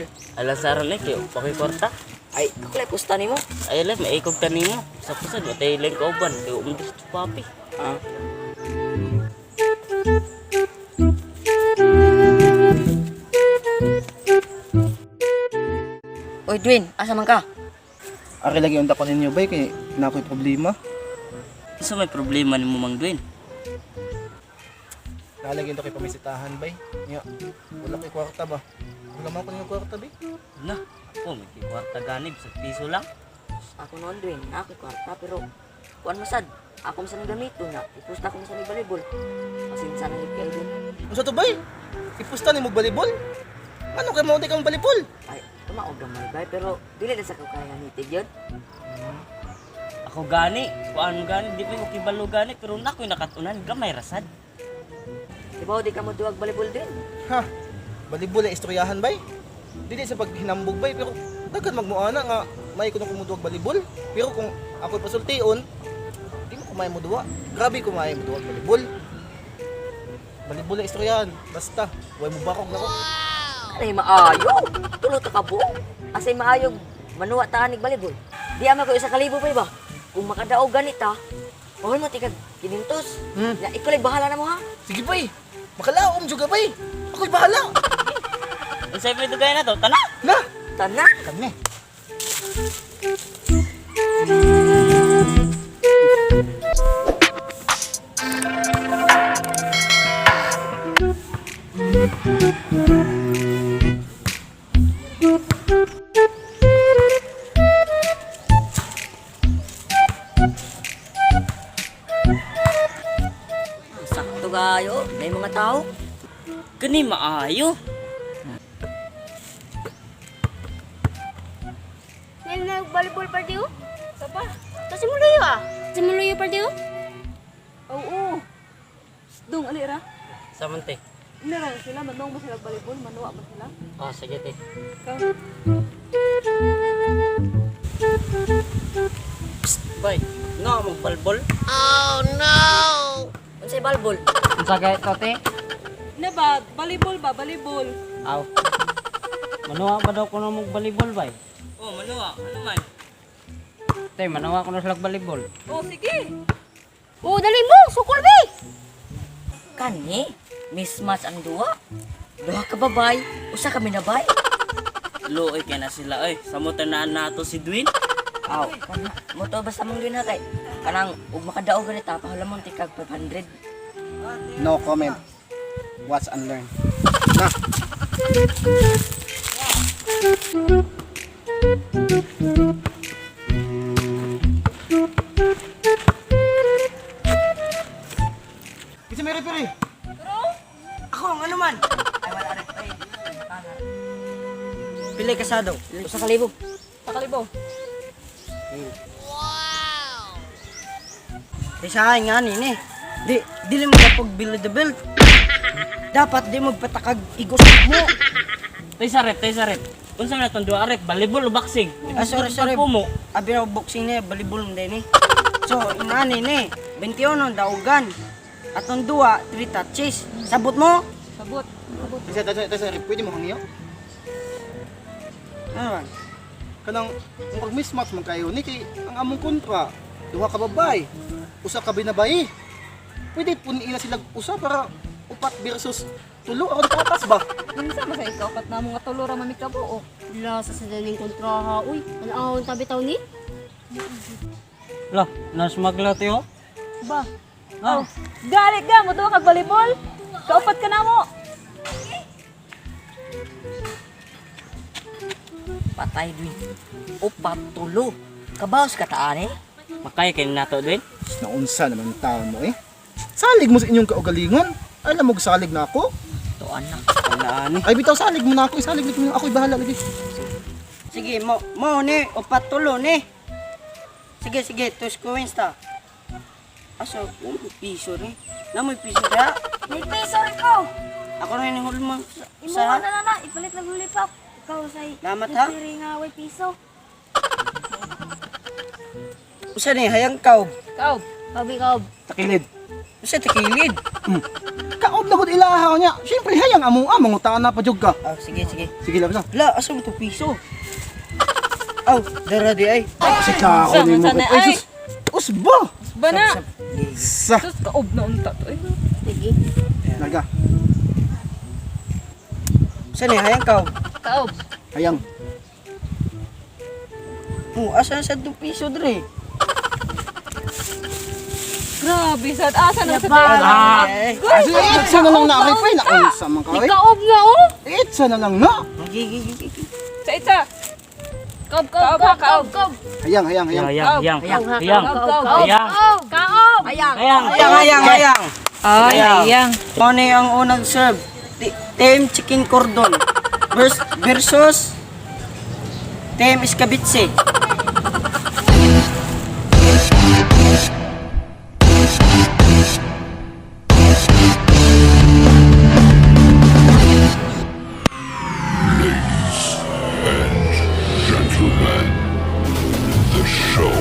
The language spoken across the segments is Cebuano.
magbalibol? Ala sa ron eh, kayo, pakikwarta. Ay, ako lang pusta nimo. Ay, alam, may ikog tanimo. Sa pusad, matay lang kauban. Kayo umdris to papi. Ah. Oy, Dwayne, asa man ka? Ari lagi unta ko ninyo bay kay na ako'y problema. Unsa may problema nimo Mang Dwayne? Nalagi unta kay pamisitahan bay. Nya, wala ko'y kwarta ba? Wala man ko ninyo kwarta bay. Na, ako may kwarta ganib sa piso lang. Ako noon, Dwayne, na ako'y kwarta, pero kuan masad. Ako man sa gamito na. Ipusta ko man sa balibol. Pasinsa na gid kayo, Dwayne. Unsa to bay? Ipusta nimo balibol? Ano kay mo di ka balibol? Ay, tumaog gamay bay, pero dili na sa ko kaya nitig yun. Ako gani, kuan gani, di pa ko kibalo gani, pero na ako'y nakatunan, gamay rasad. Di ba, di ka mo duwag balibol, Dwayne? Ha. Balibol ang istoryahan bay. Dili sa paghinambog bay pero daghan magmuana nga may kuno kumuduwag balibol. Pero kung ako'y pasultion, di mo kumain mo duwa. Grabe kumain mo duwag balibol. Balibol ang istoryahan. Basta, way mo bakog nako. Anay maayo. Tulo ta ka buo. Asay maayo manuwa ta anig balibol. Di ama ko 1,000 pa ba? Kung makadaog ganita, bawal mo tikag kinintos. Ya ikaw lay bahala na mo ha. Sige bay, makalaom juga bay. Ako'y bahala. Unsay may dugay na to? Tana! Na, Tana. kami. Sakto gayo, may mga tao. Kani maayo. Ngayon nag-volleyball pa diyo? Sapa? Kasi mo luyo ah. Kasi mo luyo pa diyo? Oo. Dong, ali ra. Samante. Ina ra sila, manong ba sila balibol, manuwa ba sila? Ah, sige te. Ikaw. Psst, bay. Nga magbalbol. Unsay balbol? Unsa kay to te? Ina ba, balibol ba, balibol. Aw. Manuwa ba daw kuno mong balibol bay? Oh, manuwa. Ano man? Te, manuwa kuno sila balibol. Oh, sige. Oo, dali mo! Sukol be! Kani, mismatch ang duwa. Duha ka babay, usa ka minabay. Luoy kay na sila oy. Samo tanaan nato si Dwayne. Aw, kana. Mo to basta mong Dwayne ha kay kanang ug makadaog ganita pahulamon tikag 500. No comment. Watch and learn. Na. Kasi may referee. Ako ang ano man? Ay wala rin. Ay, Pili kasado. 1,000. Pakalibo. Kaysa nga ni ni. Di dili mo kapag below the belt. Dapat di mo patakag igos mo. Tay sa rep, tay sa rep. Unsa man atong duha rep, balibol o boxing? Ah, sorry, sorry. Mo. Abi na boxing ni balibol mo din ni. So, inani ni 21 ang daugan. Atong duwa, 3 touches. Sabot mo? Sabot. Sabot. Kasi tasa rep, pwede mo hangyo. Ano man? Kanang kung pag mismatch man kayo ni kay ang among kontra, duha ka babay, usa ka binabayi. Pwede puniin na sila usa para upat versus tulo aron patas ba? Kinsa ba sa ikaw pat namo nga tulo ra man mi kabuo. Wala sa sadaling kontraha. Uy, ano ang tabi taw ni? Lah, nasmagla tiyo. Ba. Oh. Galit ka, mo duwa kag balibol. Kaupat ka namo. Patay Dwayne. Upat tulo. Kabaos ka taan eh. Makaya kay nato Dwayne. Naunsa naman taon mo eh. Salig mo sa inyong kaugalingon. Alam mo salig na ako. Tuan na. Wala ani. Ay bitaw salig mo na ako, isalig mo na ako, bahala lagi. Sige, mo mo ni upat tulo ni. Sige, sige, tos coins ta. Aso, piso ni. Namoy piso ka. May piso rin ko! Ako rin ni hulmo sa, Imuha sa na na na, ipalit lang lulipap. Ikaw say, Salamat, ha? referee nga way piso. Usa ni hayang kaw. Kaw. Kabi kaw. Takilid. Usa takilid. Kaob na gud ilaha niya. Siyempre hayang amo ah, mangutaan na pa jud ka. Ah, sige, sige. Sige lang sa. La, asa mo to piso? Aw, dara di ay. Sika ako Sa- nimo. sana Ay ay. sus. Usba. Bana. Sa. Sus, kaob na unta to eh. Sige. Naga. Saan eh, hayang ka? Kaob. Hayang. Oh, asa sa to piso dre? Grabe sad. Asa na sa Ah! Ay, Kasi itsa na lang na kay Fay na unsa man ka Ni oy. kaob na oh. Itsa na lang na. Gigi, gigi. Sa itsa. Kaob, kaob, Kaob, kaob, kaob. kaob, kaob. Hayang, hayang, hayang. Hayang, hayang, hayang. Kaob, kaob. Hayang. Kaob. Hayang. Hayang. Hayang, hayang, hayang. Ay, hayang. Mao ni ang unang serve. Team Chicken Cordon versus Team Iskabitse. Gentlemen, the show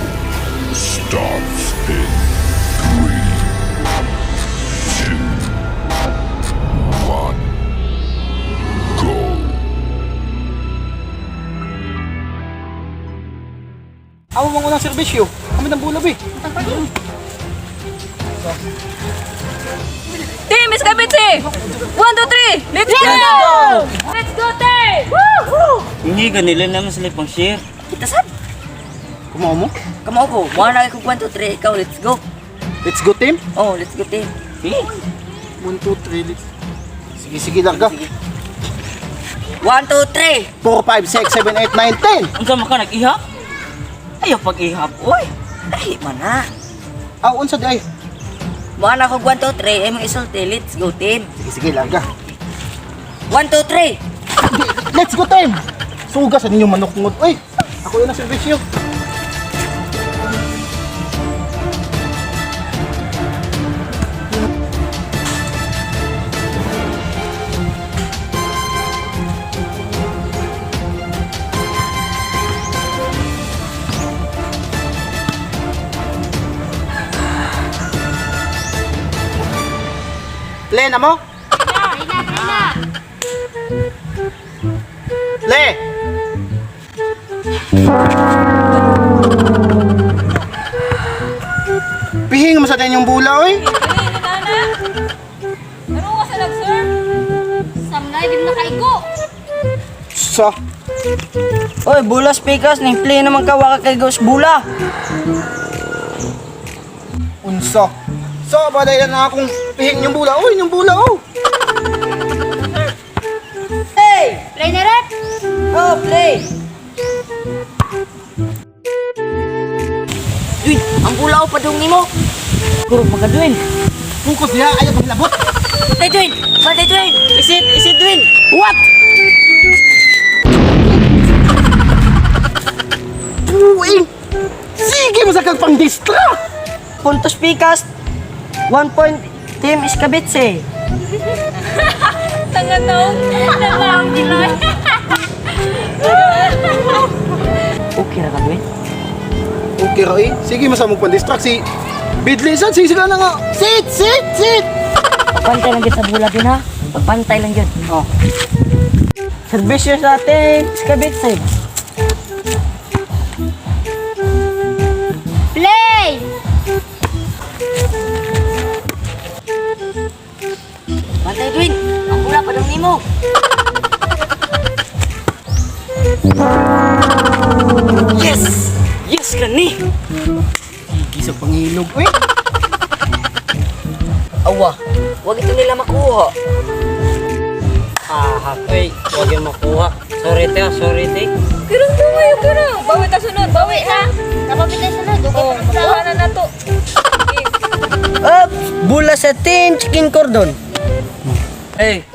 starts in three, two, one, go. Amo mang unang serbisyo. Kami ng bulab eh. Team Iskabitsi! 1, 2, 3! Let's go! Let's go, team! Woo! Hindi ganila naman sila pang share. Kita sad. Kumaw mo. Kamo ko. Mo na kay 1 2 3 ikaw let's go. Let's go team. Oh, let's go team. Eh, 1 2 3 let's. Sige, sige larga. 1 2 3. 4 5 6 7 8 9 10. unsa man ka nag-ihap? Ayaw pag-ihap, oy. Dali man na. Aw unsa di ay? Mo na ko 1 2 3 imong isulti let's go team. Sige, sige larga. 1 2 3. Let's go team. Suga sa ninyong manok ngod. Oy, ako yun ang serbisyo. Le, na mo? Play na, play na. Le! Pihing mo sa yung bula, oy. Kanina, nana. Ano ka sa nag-serve? Samlay, di mo nakaigo. Sa. Oy, bulas pikas ning play naman ka waka kay Ghost bula. Unsa. Sa ba dahil na akong pihing yung bula, oy, yung bula, oh. Hey! Play na, rep. Oh, play. Dwayne, ang bulaw padung nimo. Kuro mga Dwayne. Focus niya, ayaw paglabot. Patay Dwayne! Patay Dwayne! Isit Dwayne. What? Tuing! Sige mo sa kang pang-distra! Puntos pikas. 1 point Team Iskabitse. Tanga na. Nalaang nila. Okay ra ka Dwayne. Okay ra eh. Sige mo sa mong pang-distract si Bidley sad, sige sila na nga. Sit, sit, sit! Pagpantay lang gyud sa bula dun ha. Pagpantay lang gyud. Oh. Serbisyo sa Team Iskabitse. Play! Pantay Dwayne, ang bula padung nimo. Yes! Yes kani. Sige sa pangilog, oy. Awa, wag ito nila makuha. Ah, oy, wag yung makuha. Sorry te, ah, sorry te. Kirong tumayo, kirong. Bawi ta sunod, bawi ha. Napapit tayo sunod. Okay, Oh, makuha na na to. Sige. Up, bula sa Team Chicken Cordon. Hey,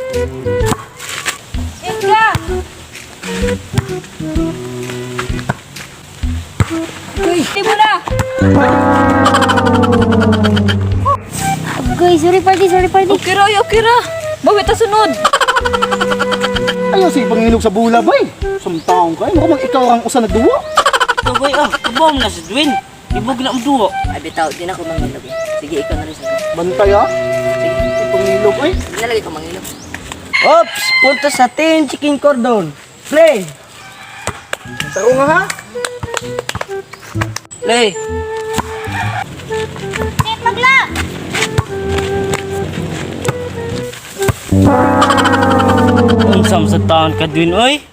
Sit ka. Uy, di mo na. Guys, sorry party, sorry party. Okay ra, oy, okay ra. Bawi ta sunod. Ayaw sige pangilog sa bula, bay. Samtaong ka, eh. Mukhang mag ikaw ang usa nagduwa. Tugoy ah, kabom na si Dwayne. Ibog na ang duwa. Ay bitaw, di na ko mangilog. eh. Sige, ikaw na rin sa Bantay ah. Sige. pangilog oy. Nalagay ko mangilog. Ops, punto sa Team Chicken Cordon. Play. Taro nga ha. Play. Sit magla. Unsam sa taon ka Dwin oy.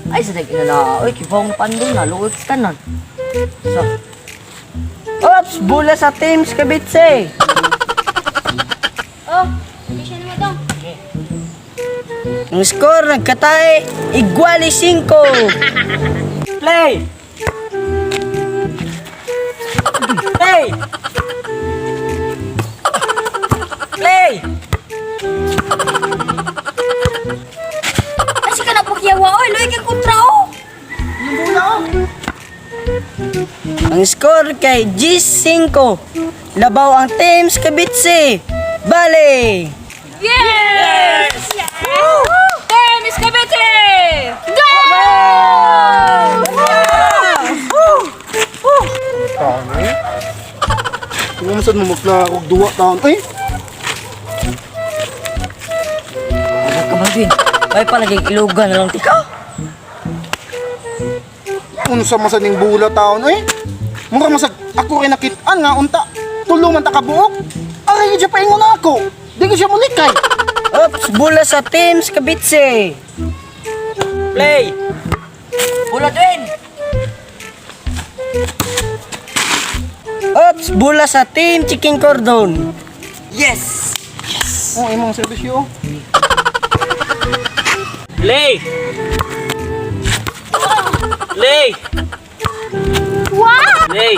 Ay sa dag ina na, oy kibong pandong na luwag sa tanan. So, Ops, bula sa Team Skabitse. Oh, hindi siya naman dong. Ang score nagkatae, igual 5. Play. Play. Play. ay ka na pagyawa oy, luwag kay kontra oh. Yung bola oh. Ang score kay G5. Labaw ang Team Skabitse. Bale. Yes! Team Iskabete! Go! Taon eh. Kung saan mo magklaro og duwa taon oy. Ano ka ba Dwin? Ay palagi ilugan na lang tika. Unsa man sa ning bula taon oy. Mura man sa ako rin nakit-an nga unta. Tulo man ta ka buok. Aray gyud siya paingon na ako. Di gyud siya mulikay. Ops, bula sa Team Skabitse. Play. Bola Dwin. Ops, bula sa Team Chicken Cordon. Yes. Oh, imong serbisyo. Play. Play. Wow! Play.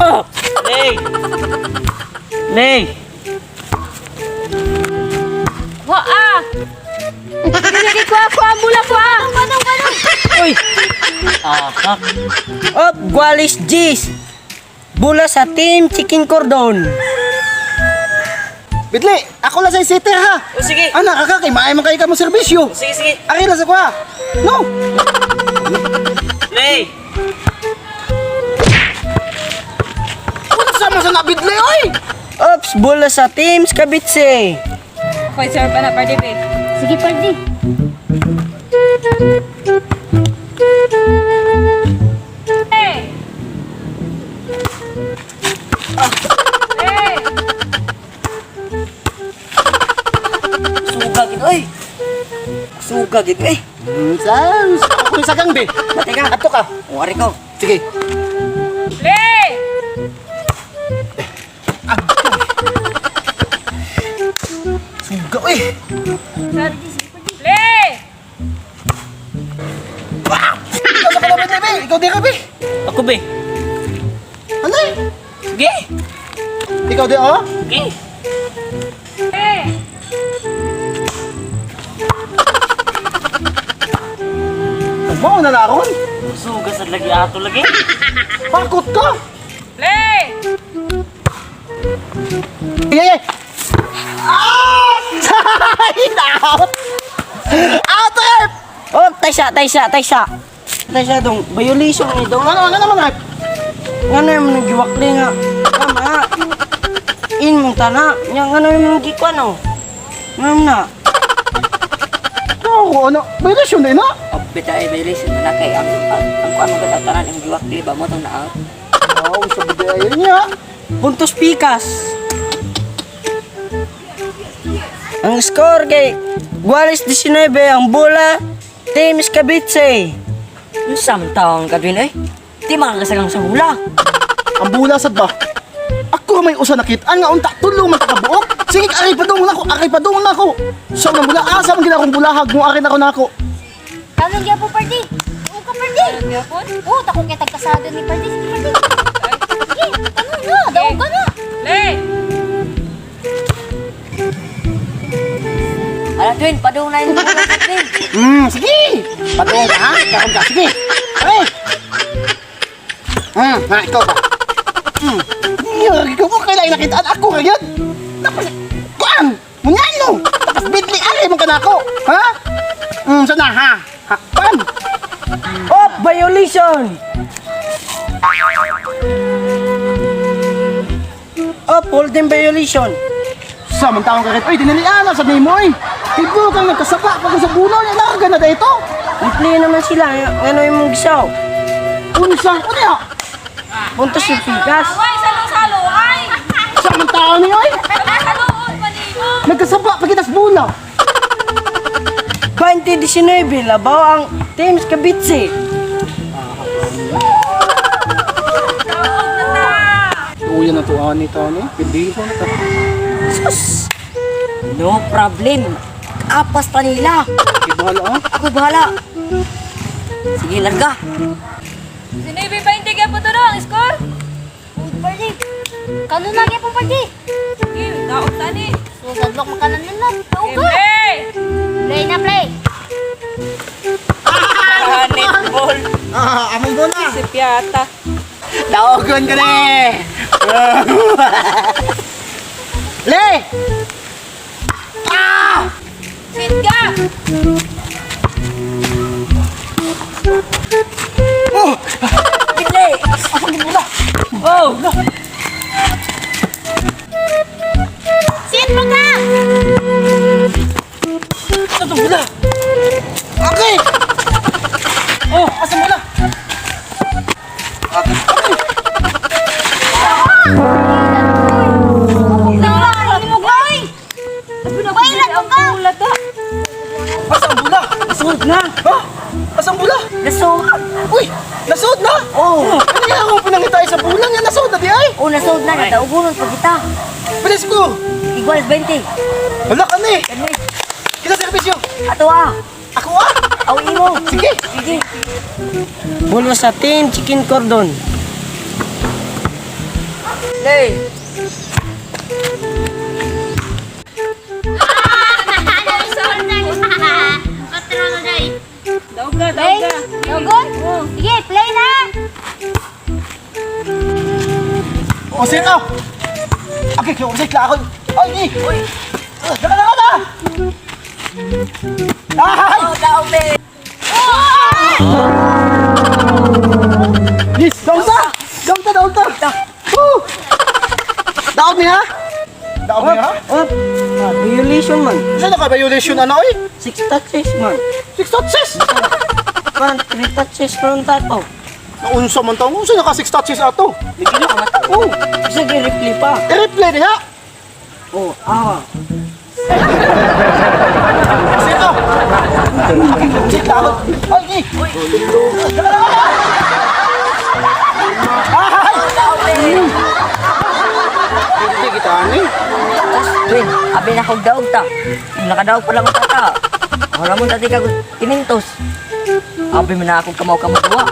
Oh. Play. Play. Wa ah! Sige, kuha, kuha, bula, kuha! Badong, badong. Uy. Ah, ha. Op, Gualis G's. Bula sa Team Chicken Cordon. Bidli, ako lang sa sitter ha. O sige. Anak ka kay maayo man kay ka mo serbisyo. Sige, sige. Ari lang sa kuha. No. Play. Unsa man sa nabidli oy? Ops, bula sa Team Skabitse. Okay, sir, pa na, party, babe. Sige, Pardi. Hey! Hey! Suga gid oy. Suga gid eh. Sans. Ako yung sagang be. Teka. Ato ka. O ari ko. Sige. Play! Suga oy. Play! Ikaw sa kanang bidli be. Ikaw di ka be. Ako be. Ano? Sige. Ikaw di oh. Sige. Play! Mao na naron. Suga sa lagi ato lagi. Pakot ka. Play! Ay, ay, ay. Ah! Out! Out, rep! Op, taysa, taysa, taysa. Taysa dong, violation ni dong. Ano, ano naman, rep? Nga na yung nagiwakli nga. Tama. In mong tana. Nga nga na yung gikuan oh. Nga na. Oo, ano? Violation din, na? Oh, bita ay violation na kay ang kuan mo gud tanan ang giwak di ba mo tong na out. Oo, sa bidaya niya. Puntos pikas. Ang score kay Gualis 19, ang bola, Team Skabitse. Unsa man taong ka Dwin oy? Di makakasagang sa hula. Ang bula sad ba? Ako may usa nakit-an nga unta tulo man ta kabuok. Sige, aray pa dong nako, aray pa dong nako. Sa man bula, asa man gid akong bulahag mo aray nako nako. Tanong gyapon, Pardi. Oo ka, Pardi. Gyapon? Oo, tako kay tagkasado ni Pardi. Sige, Pardi. Sige, tanong na. Daog ka na. Play! Ala Dwin, padung na yung bola sa Dwin. Sige. Padung ka ha, karon ka sige. Aray. Ha ikaw ba? Ikaw ko kailangan nakitaan ako ngayon. Tapos kuan, munyano. Tapos bidli aray mo kanako. Ha? Sana ha. Hakpan. Op, violation. Oh, holding violation. Sa man taong karit. Oy, dinalian sa nimo oy. Kibo kang nagkasapa pag sa bulo niya na na dito. Replay naman sila. Ano yung mong gisaw? Unsa? Ano ya? Puntos yung pigas. Ay, salo-salo ay. Sa man taong ni oy. Salo-saloon pa nimo. Nagkasapa pag kitas bula. 2019, labaw ang teams Kabitsi. Daog na ta. Uya na to ani to ani. Pindi ko na ta. Sus! No problem. Apas pa nila. Ibahala ah. Ako bahala. Sige, larga. Sinibi pa hindi kaya po to ang score? Good party. Kano na gyapon party? Sige, daog tani. Susadlok makanan nila. Daog ka. Play! Play na play. Netball. Ah, among bola. Si Piata. Daogon ka na eh. Le! Ah! Sit ka! Oh! Bili! Ako gid bola. Oh! Sit mo ka. Ito bola. Okay. Oh, asa bola? Oy! Bailan mo ka. Ulat ah. Asa ang bola? Suod na. Ha? Asa ang bola? Nasuot! Uy, nasuod na. Oh! Ano kaya akong pinangita sa bulang yan? Nasuod na di ay. Oh, nasuot na. Nataugunon pa kita. Bilis ko. Igual 20. Wala ka na eh. Kani. Kita servisyo. Ato ah. Ako ah. Aw imo. Sige. Sige. Bulo sa team Chicken Cordon. Le. Patro na day. Daog ka, Play. daog ka. Daogon? Sige, play na. O, sit up. Okay, kaya umsik lang ako. Ay, eh. Uy. Laka, laka na. Ay! Oh, daog le. Yes, daog ta. Daog ta, daog ta. Woo! Daog niya? Daog niya? Oh, ah, violation man. Saan na ka violation ano oy? Six touches man. Six touches. One, three touches from tato. Naunsa man taong, unsa na ka six touches ato? Oh, isa replay pa. I-replay niya. Oh, awa. Sit up. Okay, umsik lang ako. Ay, eh. Uy. Laka, laka na. Ay! Hindi kita ani. Twin, abi na kog daog ta. Nakadaog pa lang ang tata. Wala mo dati kag kinintos. Abi man na akong kamaw kamawa.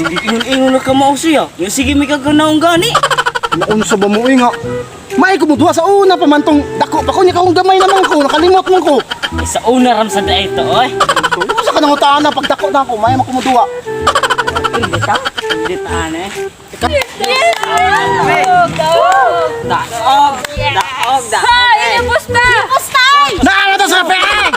Ingon-ingon na ka mao siya. Yung sige may kaganaong gani. Naunsa ba mo eh nga? May kumuduha sa una pa man tong dako pa ko niya kaong gamay naman ko, nakalimot man ko. Eh, sa una ram sa daay to, oy. Unsa ka nangutaan na pagdako na ako, may makumuduha. Uy, ta. Hindi taan eh. Daog, daog. Daog, daog, daog. Ha, inubos na! Pusta! Naa na to sa peg!